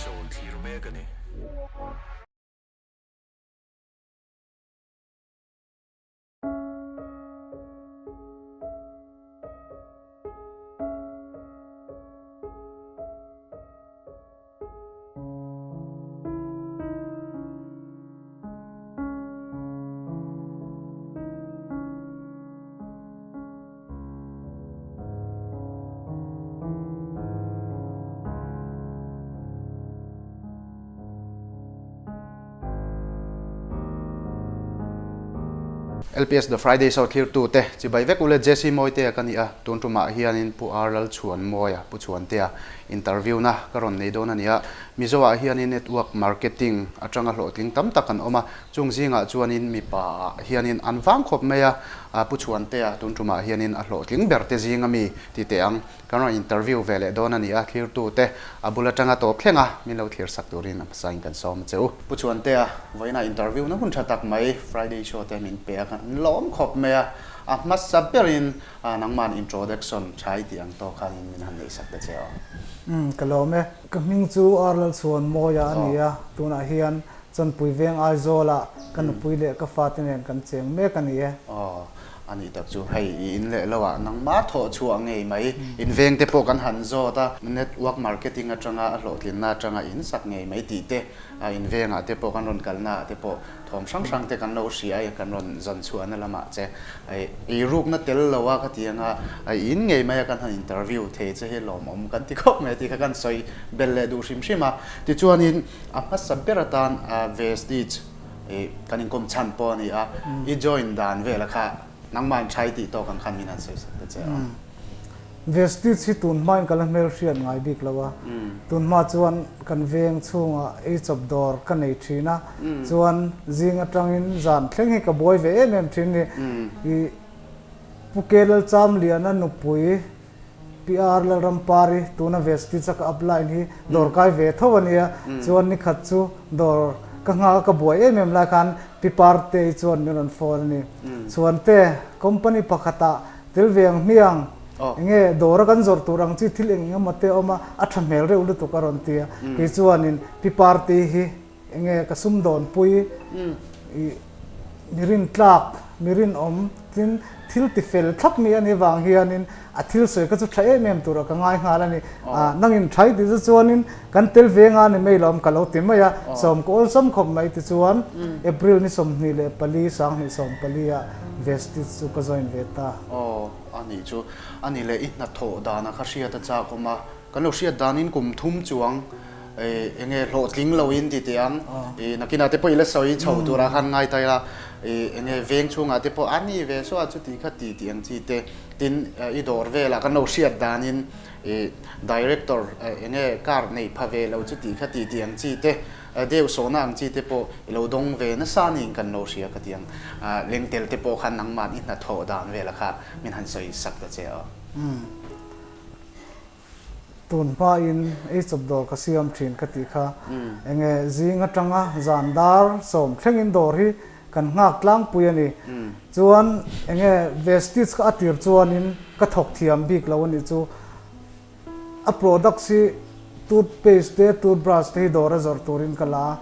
Show i thlir mek a ni. LPS The Friday Show thlirtute chibai vek ule Jesse Mawitea ka ni a, tun tumah hianin Pu R Lalchhuanmawia, Pu Chhuantea, interview na ka rawn nei dawn a ni a. Mizo ah hianin network marketing atanga hlawhtling tam tak an awm a, chung zingah chuanin mipa ah hianin an vang khawp mai a, Pu Chhuantea tun tumah hianin a hlawhtling ber te zing ami ti teh ang. Kan rawn interview ve leh dawn a ni a, thlirtu te a bul atanga tawp thleng a, min lo thlir sak turin a hmasain kan sawm a che u. Pu Chhuantea, vawiinah interview na hun tha tak mai Friday show te min pe a, kan lawm khawp mai a, a hmasa berin nangman introduction tha i tih ang tawk khanin min han neih sak ta che aw. Umm, ka lawm e. Ka hming chu R Lalchhuanmawia a ni a, tunah hian Chawnpui Veng Aizawlah ka nupui leh ka fate nen kan cheng mek a ni e. Aw, a nih tak chu hei i in leh lo ah nangmah thawh chhuah ngei mai. In veng te pawh kan han zawt a, network marketing atanga a hlawhtlinna atanga in sak ngei mai tih te, in vengah te pawh kan rawn kalna ah te pawh thawm hrang hrang te kan lo hria a, kan rawn zawn chhuahna lamah che eirukna tel lo a ka ti anga in ngei mai a kan han interview thei che hi lawmawm kan ti khawp mai tih kha kan sawi bel leh duh hrim hrim a. Tichuanin a hmasa ber atan Vestige kan inkawm chhan pawh a ni a, i join dan vela kha nangmah in tha i tih tawk ang khan min han sawi sak ta che a. Vestige hi tun hmain ka la hmelhriat ngai bik lo a, tun hma chuan kan veng chhungah ei chawp dawr ka nei thin a, chuan zing atangin zan thleng hi ka buai ve em em thin ni. I Pu Ke Lalchamliana nupui PR Lalrampari tuna Vestige a ka upline hi dawr kai ve tho a nia, chuan nikhat chu dawr ka nghak a ka buai em em lai khan Pi Partei chuan min rawn phone a ni. Chuante company pakhatah Tel ve ang hmiang, enge dawra kan zawrh tur ang chi thil eng eng emaw te a awm a, a tha hmel reuh lutuk a rawn ti a. Kei chuanin pi party hi enge ka sum dawnpui i mi rintlak, mi rinawm tin thil ti fel thlap mi a nih vang hianin a thil sawi kha chu tha em em turah ka ngai nghal a ni. Nangin tha i tih chu chuanin kan tel ve nga ni mai lo awm ka lo ti mai a, sawm ka awlsam khawp mai tichuan April ni 24 2014 ah Vestige chu ka join ve ta. Aw, a nih chu. A nih leh i hnathawh dana kha hriat a chak awm a, kan lo hriat danin kum thum chuang eng nge hlawhtling loin ti teh ang, i nakinah te pawh i la sawi chho turah khan ngai ta ila, i eng nge veng chhungah te pawh a ni ve saw a chuti kha ti tih ang chi te, tin i dawr velah kan lo hriat danin i director eng nge car nei pha ve lo chuti kha ti tih ang chi te, Deuh sawhna ang chi te pawh i lo dawng ve nasa niin kan lo hria ka ti ang. Lengtel te pawh khan nangmah i hnathawh dan vela kha min han sawi sak ta che aw. Umm. Tun hmain ei chawp dawr ka siam thin ka tih kha. Enge zing atanga zan dar sawm thlengin dawr hi kan nghak tlangpui a ni. Chuan enge Vestige kha a tir chuanin ka thawk thiam bik lo a nih chu. A products hi toothpaste te toothbrush te hi dawr a zawrh turin ka la a,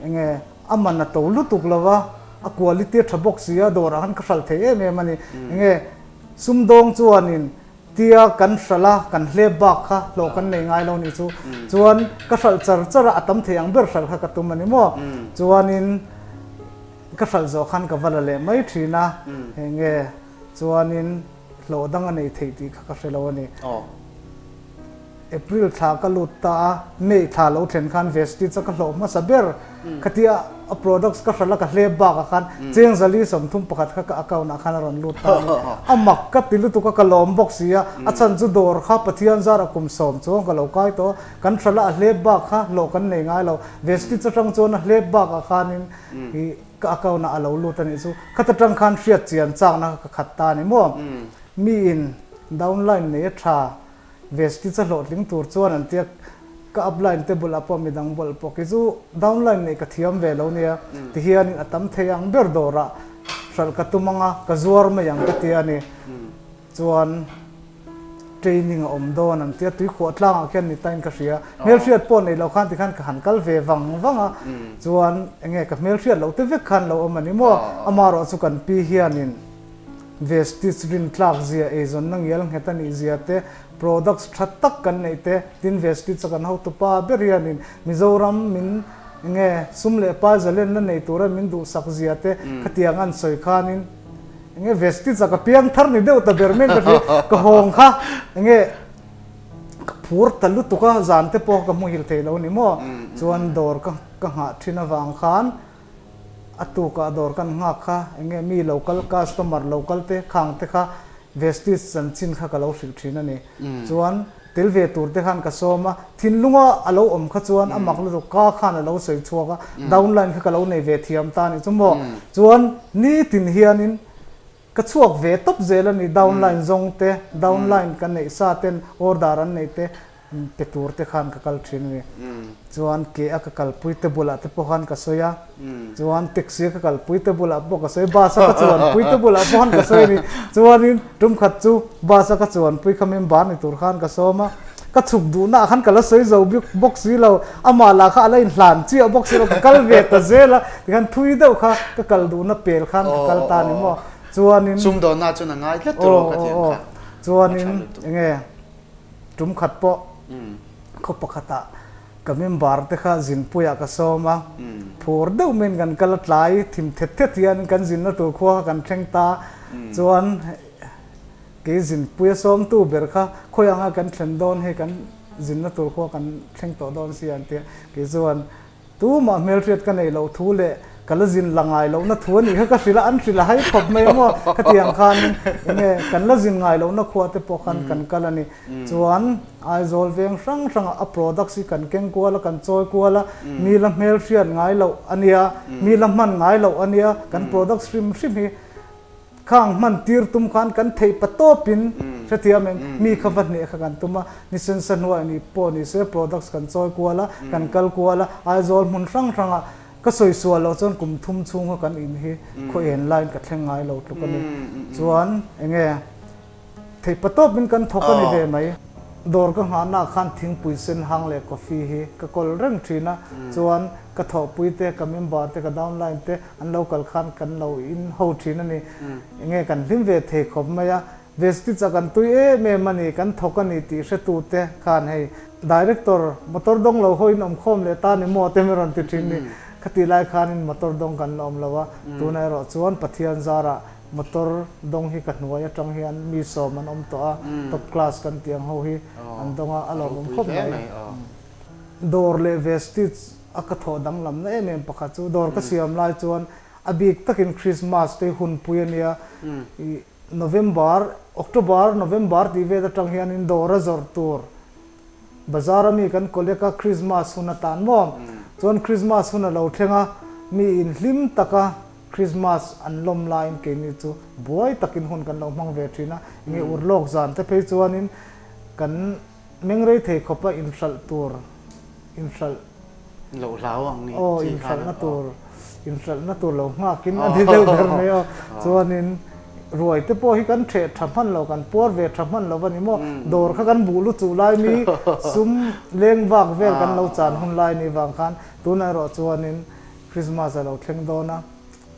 enge a man a to lutuk lo va, a quality a tha bawk si a, dawrah khan ka hralh thei em em a ni. Enge sumdawng chuanin tia kan hralh a, kan hlep bak kha hlawh kan nei ngai lo nih chu. Chuan ka hralh char char a, a tam thei ang ber hralh kha ka tum a ni maw. Chuanin ka hralh zawh khan ka va la leh mai thin a, enge chuanin. Hlawh dang a nei theih tih kha ka hre lo a ni. April thla ka lut ta a, May thla lo thlen khan Vestige a ka hlawh hmasa ber. Khatia a products ka hralh a ka hlep bakah khan cheng zali 31 kha ka account ah khan a rawn lut ta a ni. A mak ka ti lutuk a, ka lawm bawk si a, a chhan chu dawr kha Pathian zara kum sawm chuang ka lo kai tawh a, kan hralh a a hlep bak kha hlawh kan nei ngai lo. Vestige atang chuan a hlep bakah khanin i Ka account ah a lo lut a nih chu. Khata tang khan hriat chian chakna kha ka khat ta a ni maw? Miin downline nei a tha Vestige a hlawhtling tur chuan an tia ka upline te bulah pawh midang bualh pawh kei chu downline neih ka thiam ve lo nia tihianin a tam thei ang ber dawrah hralh ka tum anga ka zuar mai ang ka tia a ni. Chuan. Training a awm dawn an tia, tuikhuah tlangah khian ni tain ka hria. Hmelhriat pawh nei lo khan tikhan ka han kal ve vang vang a, chuan enge ka hmelhriat loh te vek khan lo awm a ni maw? Amaherawh chu kan pi hianin Vestige rin tlak zia, eizawnna ngial nghet a nih zia te, products tha tak kan neih te, tin Vestige a kan hotupa ber hianin Mizoram min enge sum leh pai zalenna nei tura min duhsak zia te khatiang an sawi khanin, Enge Vestige a ka piang thar ni deuh ta ber mai ka hria, ka hawng kha enge ka phur ta lutuk a, zan te pawh ka hmuhil thei lo ni maw, chuan dawr ka ka nghah thin avang khan a tukah dawr kan nghak kha enge mi lo kal customer lo kal te khang te kha Vestige chanchin kha ka lo hrilh thin a ni, chuan Tel ve tur te khan ka sawm a, thinlunga a lo awm kha chuan a mak lutuk ka khan a lo sawi chhuak a, downline kha ka lo nei ve thiam ta a nih chu maw. Chuan nitin hianin ka chhuak ve tawp zel a ni, downline zawng te, downline ka neih sa ten order an neih te pe tur te khan ka kal thin a ni. Chuan ke a ka kalpui te bulah te pawh khan ka sawi a, chuan taxi a ka kalpui te bulah pawh ka sawi, bus a ka chuanpui te bulah pawh khan ka sawi a ni. Chuanin tum khat chu bus a ka chuanpui kha member ni tur khan ka sawm a, ka chhuk duhna ah khan ka la sawi zo bik bawk si lo, amah lah kha a la inhlan chiah bawk si lo, ka kal ve ta zel a, tikhan thui deuh kha ka kal duhna pel khan ka kal ta a ni maw. Chuanin. Sumdawnna chuan a ngai tlat tur aw ka tih ang kha. Chuanin enge tum khat pawh. Khaw pakhatah ka member te kha zinpuiah ka sawm a, phur deuh maiin kan kal a tlai thim thet thet hian kan zinna tur khua kha kan thleng ta chuan kei zinpui a sawmtu ber kha khawi anga kan thlen dawn hei kan zinna tur khua kan thleng tawh dawn si an ti a, kei chuan Tumah hmelhriat ka neih loh thu leh ka la zin la ngai lohna thu a nih kha ka hrilh a, an hrilh a hai khawp mai a maw? Khatiang khan enge kan la zin ngai lohna khua te pawh khan kan kal a ni. Chuan Aizawl veng hrang hrangah a products hi kan keng kual a, kan chawi kual a, mi la hmelhriat ngai loh a nia, mi la hman ngai loh a nia, kan products hrim hrim hi Khang hman tir tum khan kan theih pa tawpin hrethiam em? Mi kha va hneh kha kan tum a, ni sensa hnuai ni pawh ni se products kan chawi kual a, kan kal kual a, Aizawl hmun hrang hrangah ka sawi sual loh chuan kum thum chhung kha kan in hi khaw en laiin ka thleng ngai lo tluk a ni. Chuan enge theih pa tawpin kan thawk a ni ve mai. Dawr ka nghahnaah khan thingpui sen hang leh coffee hi ka kawl reng thin a, chuan ka thawhpui te, ka member te, ka downline te, An lo kal khan kan lo in ho thin a ni. Enge kan hlim ve thei khawp mai a, Vestige a kan tui em em a ni, kan thawk a ni tih hretu te khan hei Director motor dawng lo ho in awm khawm leh ta ni maw te mi rawn ti thin ni. Khatih lai khanin motor dawng kan la awm lo a, tunah erawh chuan Pathian zarah motor dawng hi ka hnuai atang hian mi sawm an awm tawh a, top class kan tih ang ho hi an dawng a, a lawmawm khawp mai. Dawr leh Vestige A ka thawh danglamna em em pakhat chu dawr ka siam lai chuan a bik takin Christmas te hi hunpui a nia, ih November, October, November tih vel atang hianin dawr a zawrh tur bazar a mi kan collect a Christmas hun atan maw? Chuan Christmas hun a lo thleng a, mi in hlim taka Christmas an lawm laiin keini chu buai takin hun kan lo hmang ve thin a, enge urlawk zan te phei chuanin kan Mengrei thei khawpa inhralh tur, inhralh. Loh hlau ang ni Aw, inhralhna tur, inhralhna tur lo nghakin a ni deuh ber mai aw. Chuanin ruai te pawh hi kan ṭheh ṭha hman lo, kan puar ve ṭha hman lo va ni maw? Dawr kha kan buh luchuh lai mi sum leng vak vel kan lo chan hun lai ni vang khan tunah erawh chuanin Christmas a lo thleng dawn a,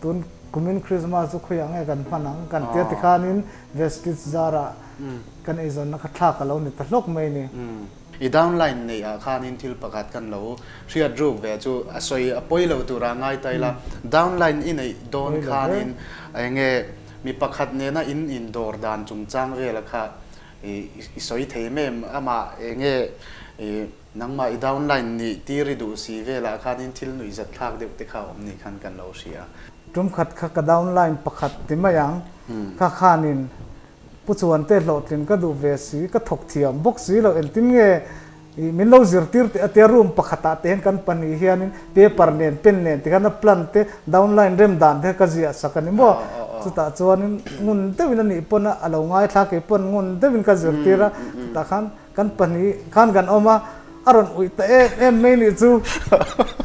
tun kumin Christmas chu khawiah nge kan hman ang kan tia tikhanin Vestige zarah Kan eizawnna kha thlak a lo ni ta hlawk mai ni. I downline neih ah khanin thil pakhat kan lo hriat ruk ve chu a sawi a pawi lo tura ngai ta ila, downline i neih dawn khanin enge mi pakhat nena in indawr dan chungchang vela kha i sawi thei em em, amah enge nangmah i downline nih tir i duh si velah khanin thil nuihzat thlak deuh te kha awm ni khan kan lo hria. Tum khat kha ka downline pakhat ti mai ang, kha khanin Pu Chuante hlawhtlin ka duh ve si, ka thawk thiam bawk si lo, engtin nge ih min lo zirtir teh a tia room pakhatah te hian kan pahnih hianin paper nen pen nen tikhan a plan te downline rem dan te kha ka ziah sak a ni maw? Chutah chuanin ngun deuhin a nih pawn a a lo ngaithla kei pawn ngun deuhin ka zirtir a, chutah khan Kan pahnih khan kan awm a, a rawn uih ta em em mai nih chu.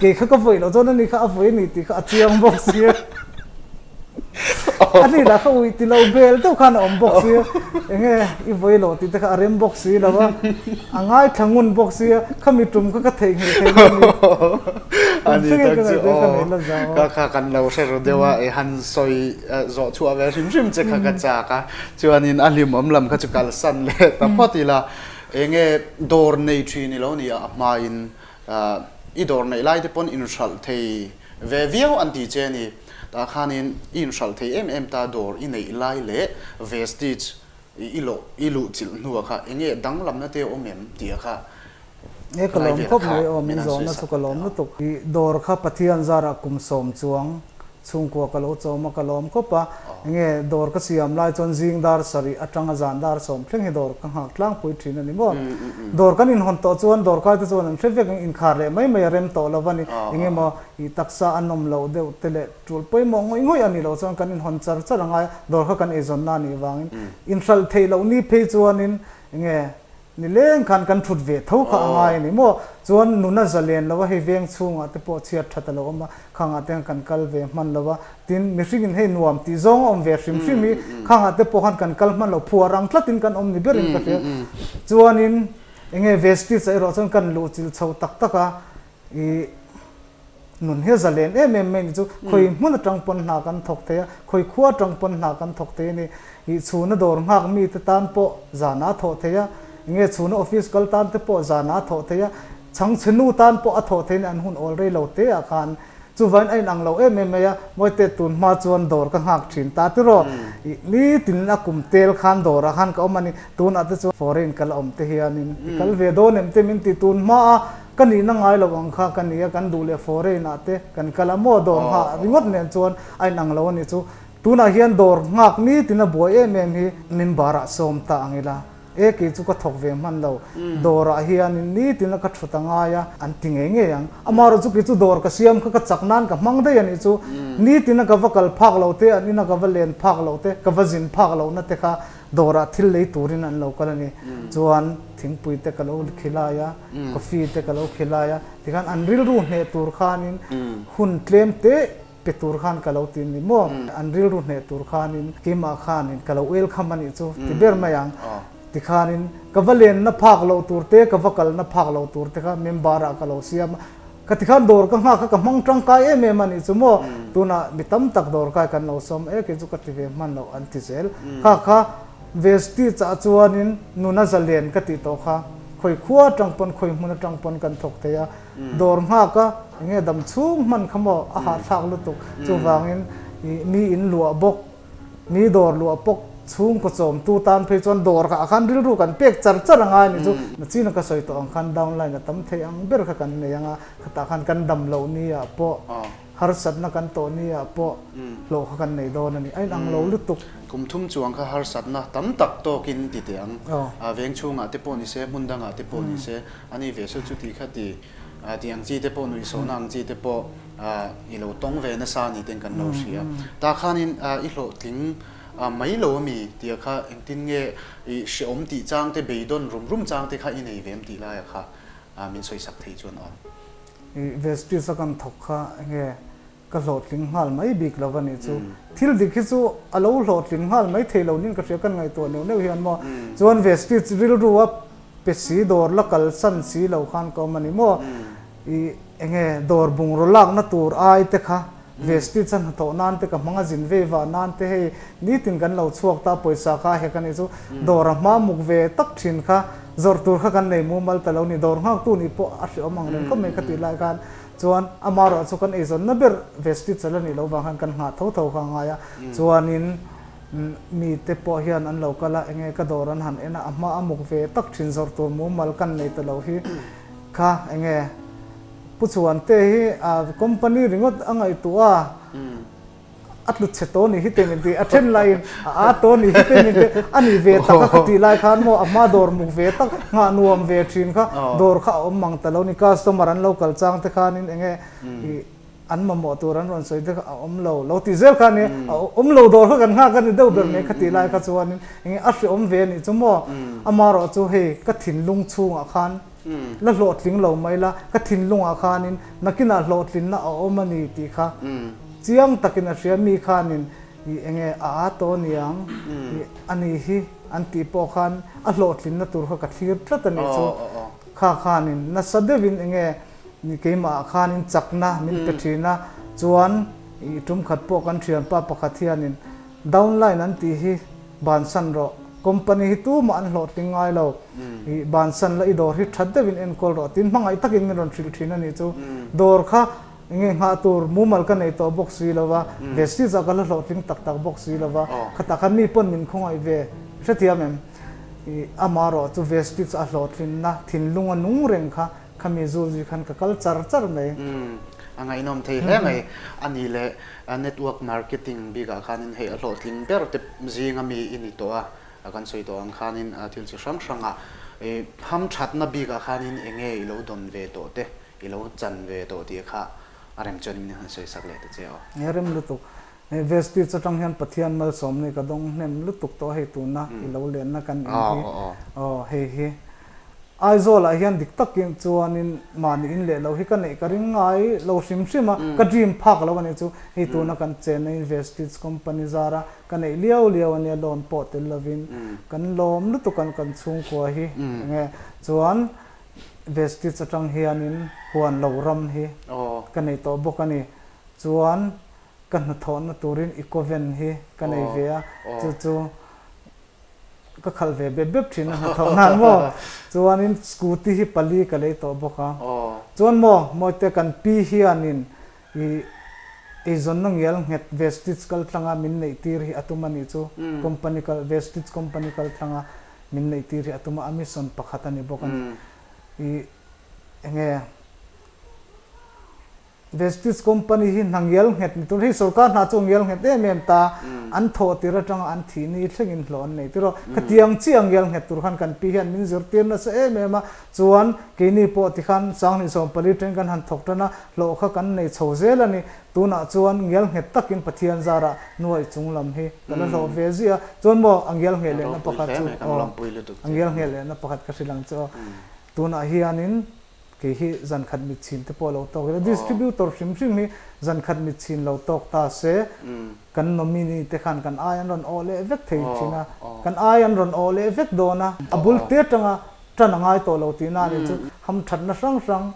Kei kha ka vawi loh chuan ani kha a vawi a ni tih kha a chiang bawk si a. A ni lah kha uih ti lo bel deuh khan a awm bawk sia, enge i vawi loh tih te kha a rem bawk si lo a, a ngaithla ngun bawk sia, khami tum kha ka theihnghilh thei lo a ni. A ni tak chu aw, ka kha kan lo hre ru deuh a, i han sawi zawh chhuah ve hrim hrim che kha ka chak a, chuanin a hlimawm lam kha chu kalsan leh ta phawt ila, enge dawr nei thin i lo ni a, a hmain I dawr neih lai te pawn inhralh thei ve viau an ti che a ni. Tah khanin i inhralh thei em em ta dawr i neih lai leh Vestige i lawh i luh chilh hnuah kha enge danglamna te a awm em tih a kha Nge ka lawm khawp mai aw min zawhna chu ka lawm lutuk. I dawr kha Pathian zarah kum sawm chuang Chhungkua ka lo chawm a, ka lawm khawp a. Enge dawr ka siam lai chuan zing dar sarih atanga zan dar sawm thleng hi dawr ka nghak tlangpui thin a ni maw. Dawr kan inhawn tawh chuan dawrkai te chuan an hre vek ang, inkhar leh mai mai a rem tawh lo a ni. Enge maw i taksa a nawm loh deuh te leh tul pawimawh ngawih ngawih a ni loh chuan kan inhawn char char a ngai a, dawr kha kan eizawnna a nih vangin inhralh theih loh ni phei chuanin enge Nileng khan kan thut ve tho kha a ngai a ni maw? Chuan nuna zalen lo a, hei veng chhungah te pawh chhiat that a lo awm a, khangah te khan kan kal ve hman lo a, tin mihringin hei nuam tih zawng a awm ve hrim hrim hi khangah te pawh khan kan kal hman lo, phuar ang tlatin kan awm ni berin ka hria. Chuanin enge Vestige ah erawh chuan kan luh chilh chho tak tak a, ih. Nun hi a zalen em em mai ni chu khawi hmun atang pawn hna kan thawk thei a, khawi khua atang pawn hna kan thawk thei a ni. Ih chhuna dawr nghak mite tan pawh zana a thawh thei a, enge chhuna office kal tan te pawh zana a thawh thei a, chhangchhe nu tan pawh a thawh thei a ni an hun awl rei lo te ah khan. Chuvain a inang lo em em mai a, Mawite tun hma chuan dawr ka nghak thin ta tiraw? Ih nitin a kum tel khan dawrah khan ka awm a ni, tunah te chuan foreign kal a awm te hianin i kal ve dawn em te min ti tun hma a, Ka nihna ngai lo ang kha ka nia, kan duh leh foreign ah te kan kal a maw dawr nghah ringawt nen chuan a inang lo a nih chu. Tunah hian dawr nghak nitin a buai em em hi member ah sawm ta ang ila, e kei chu ka thawk ve hman lo, dawr ah hianin nitin a ka thut a ngai a, an ti ngei ngei ang. Amaherawh chu kei chu dawr ka siam kha ka chak nan ka hmang daih a nih chu, nitin a ka va kal phak lo te, an ina ka va len phak lo te, ka va zin phak lohna te kha dawrah thil lei turin an lo kal a ni. Chuan thingpui te ka lo khilai a, coffee te ka lo khilai a, tikhan an rilru hneh tur khanin hun tlem te pe tur khan ka lo ti ni maw? An rilru hneh tur khanin keimah khanin ka lo welcome a nih chu ti ber mai ang. Tikhanin ka va lenna phak loh tur te, ka va kalna phak loh tur te kha member ah ka lo siam a. Ka tikhan dawr ka nghak kha ka hmang tangkai em em a nih chu maw? Tunah mi tam tak dawrkai kan lo sawm e, kei chu ka ti ve hman loh an ti zel. Kha kha Vestige ah chuanin nuna zalen ka tih tawh kha khawi khua atang pawn khawi hmun atang pawn kan thawk thei a, dawr nghak a enge dam chhung hman kha maw a hahthlak lutuk chuvangin ih mi in luah bawk Mi dawr luah pawk chhungkaw chawmtu tan phei chuan dawr kha ah khan rilru kan pek char char a ngai a nih chu. Nachina ka sawi tawh ang khan downline a tam thei ang ber kha kan nei ang a, khatah khan kan dam loh ni ah pawh, harsatna kan tawh ni ah pawh hlawh kha kan nei dawn a ni. A inang lo lutuk. Kum thum chuang kha harsatna tam tak tawkin ti teh ang. Veng chhungah te pawh ni se, hmun dangah te pawh ni se, a ni ve saw chuti kha ti tih ang chi te pawh, nuihsawhna ang chi te pawh, I lo tawng ve nasa ni ten kan lo hria. Tah khanin i hlawhtling mai lo ami tia kha engtin nge i hreawm tih chang te beidawn rum rum chang te kha i nei ve em tih laia kha min sawisak thei chuan awm. I Vestige a kan thawk kha enge ka hlawhtling nghal mai bik lo a nih chu. Thil dik hi chu a lo hlawhtling nghal mai thei lo nin ka hria kan ngaihtuah neuh neuh hian maw. Chuan Vestige rilru a pe si dawr la kalsan si lo khan ka awm a ni maw. I enge dawr bungraw lakna tur ai te kha Vestige a hnathawh nan te ka hmang a zin vei vah nan te hei nitin kan lo chhuak ta pawisa kha hek a nih chu dawr a hma muk ve tak thin kha zawrh tur kha kan nei mumal ta lo ni dawr nghaktu nih pawh a hreawm ang reng khawp mai kha tih lai khan chuan amaherawh chu kan eizawnna ber Vestige a la nih loh vang khan kan nghah tho tho kha a ngai a chuanin mite pawh hian an lo kal a enge ka dawr an han en a a hma a muk ve tak thin zawrh tur mumal kan nei ta lo hi Kha enge Pu Chuante hi a company ringawt a ngaihtuah a, a tlu chhe tawh ni hi te min ti, a then laiin a aa tawh ni hi te min ti, a nih ve tak a ka tih lai khan maw a hma dawr muk ve tak nghah nuam ve thin kha dawr kha a awm mang ta lo ni, customer an lo kal chang te khanin enge ih an mamawh tur an rawn sawi te kha a awm lo, lo tih zel kha a ni, a awm lo dawr kha kan nghak a ni deuh ber mai kha tih lai kha chuanin enge a hreawm ve a nih chu maw, amaherawh chu hei ka thinlung chhungah khan La hlawhtling lo mai la, ka thinlungah khanin nakinah hlawhtlinna a awm a ni tih kha chiang takin a hria. Mi khanin I enge a aa tawh aniang i ani hi an tih pawh khan a hlawhtlinna tur kha ka thlir tlat a nih chu. Kha khanin nasa deuhin enge keimah ah khanin chakna min pe thin a, chuan i tum khat pawh kan thianpa pakhat hianin downline an tih hi bansan rawh, company hi tumah an hlawhtling ngai lo, i bansan la i dawr hi that deuhin enkawl rawh tiin hmangaih takin min rawn hrilh thin a nih chu. Dawr kha Enge nghah tur mumal ka nei tawh bawk si lo va, Vestige ah ka la hlawhtling tak tak bawk si lo va, khatah khan mi pawn min khawngaih ve hrethiam em? I ama rawh chu Vestige a hlawhtlinna thinlung a nung reng kha khami zulzui khan ka kal char char mai. Umm, a ngaihnawm thei hle mai. A nih leh network marketing bikah khanin hei a hlawhtling ber te zinga mi i ni tawh a, kan sawi tawh ang khanin thil chi hrang hrangah i hamthatna bikah khanin enge i lo dawn ve tawh te I lo chan ve tawh tih kha a rem chuan min han sawi sak leh ta che aw. He rem lutuk. He Vestige atang hian Pathian malsawm ni ka dawng hnem lutuk tawh hei tuna i lo lenna kan in hi. Aw hei hi. Aizawl ah hian dik takin chuanin mahni in leh lo hi ka neih ka ring ngai lo hrim hrim a, ka dream phak lo a nih chu. Hei tuna kan chenna in Vestige company zara ka neih liau liau ania loan pawh tel lovin kan lawm lutuk an kan chhungkua hi enge chuan Vestige atang hianin huan lo ram hi ka nei tawh bawk a ni. Chuan ka hnathawhna turin Ecoven hi ka nei ve a, chu chu ka khalh ve bep bep thin a hnathawh nan maw. Chuanin scooty hi pali ka lei tawh bawk a. Chuan maw Mawite kan pi hianin i eizawnna ngial nghet Vestige kal tlanga min neih tir hi a tum a nih chu. Company kal Vestige company kal tlanga Min neih tir hi a tum a, a mission pakhat a ni bawk a ni. I enge Vestige company hi hna ngial nghet ni tur, hei sorkar hna chu a ngial nghet em em ta, an thawh tir atanga an thih ni thlengin hlawh an nei tir aw. Khatiang chiah ngial nghet tur khan kan pi hian min zirtir nasa em em a, chuan keini pawh tikhan 2014 teng kan han thawk tan a, hlawh kha kan nei chho zel a ni. Tunah chuan ngial nghet takin Pathian zarah nuaih chung lam hi ka la hlawh ve zui a, chuan maw a ngial ngheh lehna pakhat chu aw, a ngial ngheh lehna pakhat ka hrilh ang chu aw. Tunah hianin kei hi zan khat mit chhin te pawh lo tawk ila, distributor hrim hrim hi zan khat mit chhin lo tawk ta se, kan nominee te khan kan ai an rawn awh leh vek thei thin a, kan ai an rawn awh leh vek dawn a, a bul te atanga tan a ngai tawh lo tihna a nih chu hamthatna hrang hrang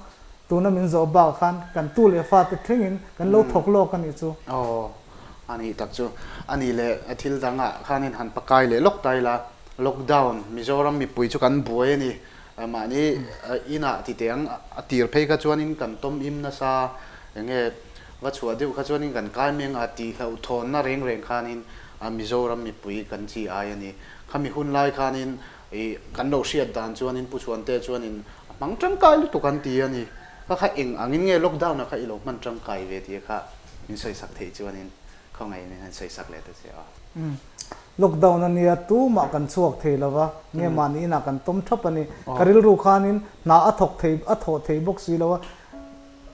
Tuna min zawh bakah khan kan tu leh fate thlengin kan lo thawk lawk a nih chu. Aw, a nih tak chu. A nih leh thil dangah khanin han pakai leh lawk ta ila, lockdown, Mizoram mipui chu kan buai a ni. Mahni inah ti teh ang, a tir phei kha chuanin kan tawm im nasa, eng nge va chhuah deuh kha chuanin kan kai meng a tih hlauhthawnna reng reng khanin Mizoram mipui kan chi ai a ni. Khami hun lai khanin I kan lo hriat dan chuanin Pu Chhuante chuanin a hmang tangkai lutuk an ti a ni. Kha kha eng angin nge lockdown ah kha i lo hman tangkai ve tih kha min sawisak theih chuanin khawngaihin min han sawisak leh ta che a. Umm lockdown a nia tumah kan chhuak thei lo va, nge mahni inah kan tawm thap a ni. Ka rilru khanin hna a thawk thei a thawh thei bawk si lo a,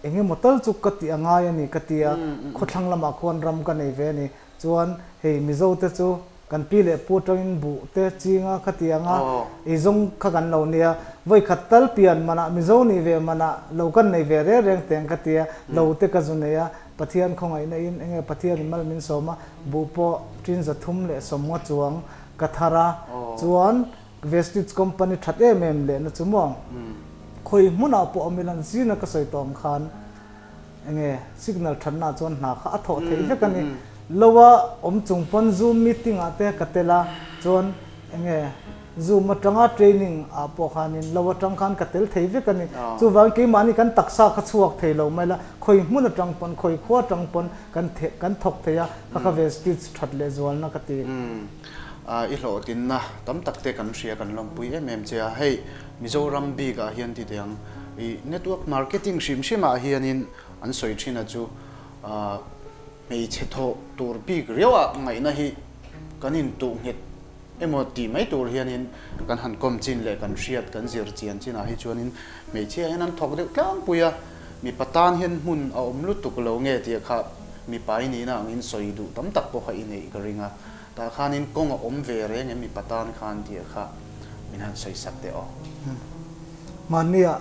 eng emaw tal chu ka tih a ngai a ni ka ti a, khawthlang lamah khuan ram ka nei ve a ni. Chuan hei Mizo te chu Kan pi leh pu atangin buh te chinga khatianga eizawng kha kan lo nia. Vawi khat tal pian manah Mizo nih ve manah lo kan nei ve reng reng teng ka tia, lo te ka zu nei a, Pathian khawngaihna in enge Pathian in mal min sawm a, buh pawh tin 370 chuang ka thar a, chuan Vestige company that em em lehna chu maw khawi hmunah pawh awm ila zina ka sawi tawh ang khan, Enge signal thatna chuan hna kha a thawh theih vek a ni. Lo a awm chung pawn zoom meeting ah te ka tel a, chuan enge zoom atanga training ah pawh khanin lo atang khan ka tel thei vek a ni. Chuvangin keimahni kan taksa kha chhuak thei lo mai la, khawi hmun atang pawn, khawi khua atang pawn kan kan thawk thei a, kha kha ve speech that leh zualna ka ti. I hlawhtlinna tam tak te kan hria kan lawmpui em em che a, hei Mizoram bik ah hian ti teh ang, i network marketing hrim hrim ah hianin an sawi thin a chu hmeichhe thawh tur bik riau ah ngaihna hi kan intuh nghet emaw tih mai tur hianin kan han kawm chin leh kan hriat kan zir chian chin ah hi chuanin hmeichhia hian an thawk deuh tlangpui a, mipa tan hian hmun a awm lutuk lo nge tih kha mipa i nihna angin sawi duh tam tak pawh kha i neih ka ring a. Tah khanin kawng a awm ve reng em mipa tan khan tih kha min han sawi sak teh aw. Mahnia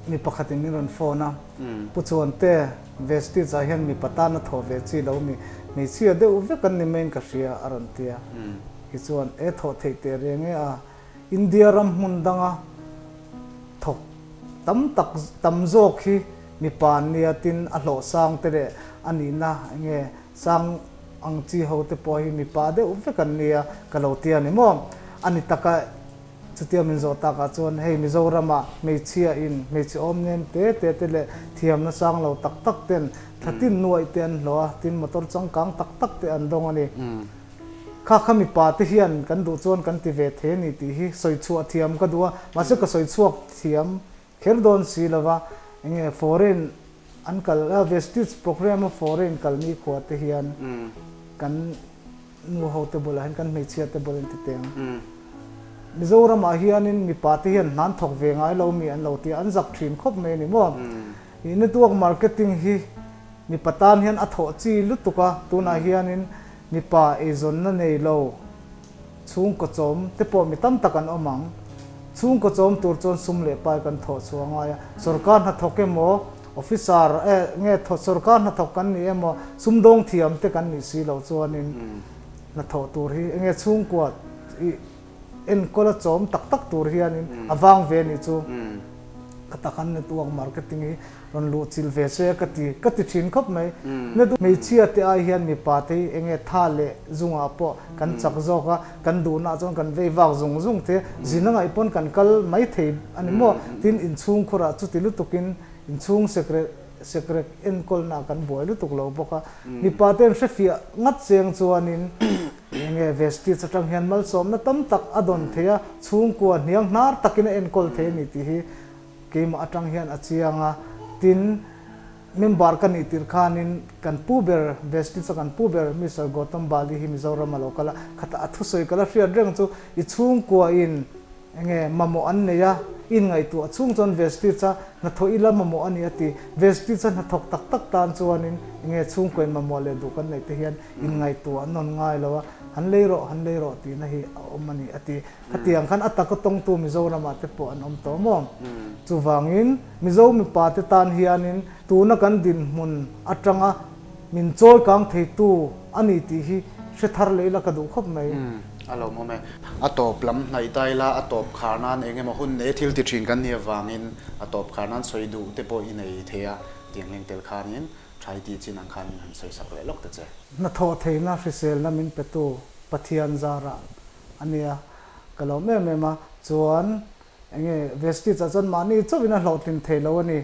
mi pakhatin min rawn phone a, Pu Chuante, Vestige ah hian mipa tan a thawh ve chi lo mi? Hmeichhia deuh vek an ni maiin ka hria a rawn ti a. Tichuan, E thawh theih teh reng e a, India ram hmun danga thawk tam tak tam zawk hi mipa an nia tin a hlawh sang te leh a nihna enge sang ang chi ho te pawh hi mipa deuh vek an nia ka lo ti a ni maw? A ni taka chutia min zawh takah chuan hei Mizorama hmeichhia in hmeichhe awm nem te te te leh thiamna sang lo tak tak ten thla tin nuaih te an hlawh a tin motor changkang tak tak te an dawng a ni. Kha kha mipa te hian kan duh chuan kan ti ve thei a ni tih hi sawi chhuah thiam ka duh a, mahse ka sawi chhuak thiam kher dawn si lo va, enge foreign an kal a vestige program a foreign kal nikhua te hian kan nu ho te bulah hian kan hmeichhia te bulah an ti teng. Mizoram ah hianin mipa te hian hna an thawk ve ngai lo mi an lo ti a, an zak thin khawp mai a ni maw. Ih network marketing hi mipa tan hian a thawh chi lutuk a, tunah hianin Mipa eizawnna nei lo chhungkaw chawm te pawh mi tam tak an awm ang. Chhungkaw chawm tur chuan sum leh pai kan thawh chhuah ngai a. Sorkar hnathawk emaw, officer eh nge thaw sorkar hnathawk kan nih emaw, sumdawng thiam te kan nih si loh chuanin hnathawh tur hi enge chhungkua ih enkawl a chawm tak tak tur hianin a vang ve nih chu ka tak an network marketing hi rawn luh chilh ve se ka ti ka ti thin khawp mai. Hmeichhia te ai hian mipa te hi enge tha leh zungah pawh kan chak zawk a, kan duhna chuan kan vei vak zung zung te, zin a ngaih pawn kan kal mai thei a ni maw? Tin inchhungkhurah chuti lutukin inchhung sekrek sekrek enkawlna kan buai lutuk lo bawk a, mipa te an hrefiah ngat cheng chuanin enge Vestige atang hian malsawmna tam tak a dawn thei a, chhungkua hniang hnar takin a enkawl thei a ni tih hi Keimah atang hian a chiang a, tin, member ka nih tirh khanin kan pu ber, Vestige a kan pu ber Mister Gautam Bali hi Mizoram a lo kal a, khatah a thusawi ka la hriat reng chu i chhungkua in enge mamawh an nei a, i inngaihtuah chhung chuan Vestige a hnathawh ila mamawh a ni a ti. Vestige a hnathawk tak tak tan chuanin enge chhungkua in mamawh leh duh kan neih te hian inngaihtuah nawn ngai lo a, han lei rawh, han lei rawh tihna hi a awm a ni a ti. Khatiang khan a taka tawngtu Mizoramah te pawh an awm tawh maw? Chuvangin Mizo mipa te tan hianin tuna kan dinhmun atanga min chawi kang theitu a ni tih hi hre thar leh ila ka duh khawp mai. A lawmawm e. A tawp lam hnaih ta ila a tawp khar nan eng emaw hun nei thil ti thin kan nih avangin a tawp khar nan sawi duh te pawh i nei thei a, tiang leng tel khanin tha i tih chin ang khan min han sawi sak leh lawk ta che. Hnathawh theihna hriselna min petu Pathian zarah A nia, ka lawm em em a, chuan enge Vestige ah chuan mahni chauhin a hlawhtlin thei lo a ni.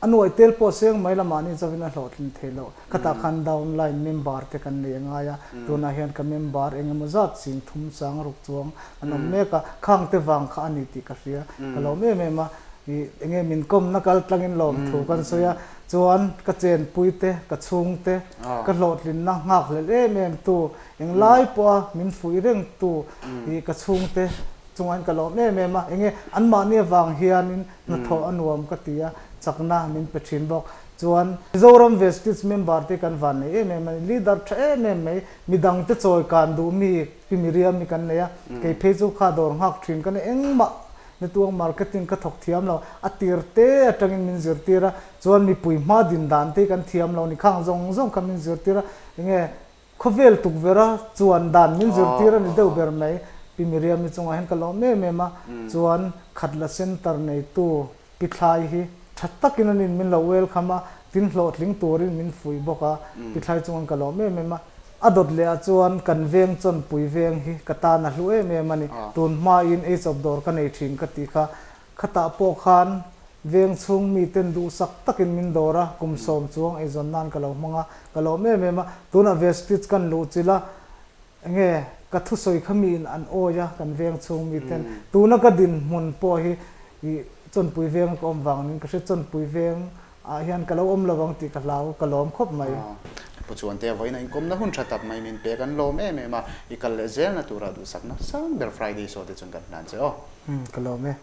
A nuaih tel pawh seng mai la mahni chauhin a hlawhtlin thei lo. Khatah khan downline member te kan nei a ngai a, tunah hian ka member eng emaw zat sing thum sang ruk chuang an awm mek a, khang te vang kha a ni tih ka hria. Ka lawm em em a, ih enge min kawmna kal tlangin lawmthu kan sawi a, chuan ka chenpui te, ka chhung te, ka hlawhtlinna nghakhlelh em em tu Englai pawha min fuih reng tu hi ka chhungte chungah ka lawm em em a, enge anmahni avang hianin hnathawh a nuam ka ti a, chakna min pe thin bawk. Chuan Mizoram Vestige member te kan van nei em em a ni, leader tha em em mai, midangte chawi kan duh mi Pi Miriam hi kan nei a, kei phei chu kha dawr nghak thin ka ni engmah Network marketing ka thawk thiam lo, a tir te atangin min zirtir a, chuan mipui hma din dan te hi kan thiam lo ni khang zawng zawng kha min zirtir a, enge Khawvel tukverha chuan dan min zirtir a ni deuh ber mai. Pi Miriam-i chungah hian ka lawm em em a, chuan Khatla Centre neitu Pi Thlai hi tha takin an in min lo welcome a, tin hlawhtling turin min fuih bawk a, Pi Thlai chungah ka lawm em em a. A dawt leh ah chuan kan veng chawnpui veng hi ka tan a hlu em em a ni. Tun hmain eichawp dawr ka nei thin ka tih kha Khatah pawh khan veng chhung miten duhsak takin min dawr a, kum sawm chuang eizawn nan ka lo hmang a, ka lawm em em a. Tunah Vestige kan luh chilh a, enge ka thusawi kha miin an awi a kan veng chhung miten. Tuna ka dinhmun pawh hi ih Chawnpui veng ka awm vang niin ka hria, Chawnpui veng ah hian ka lo awm lo ang tih ka hlau, ka lawm khawp mai. Pu Chuante vawiin a inkawmna hun tha tak mai min pek an lawm em em a, i kal leh zelna tura duhsakna sang ber Friday saw te chuan kan hlan che aw. Ka lawm e.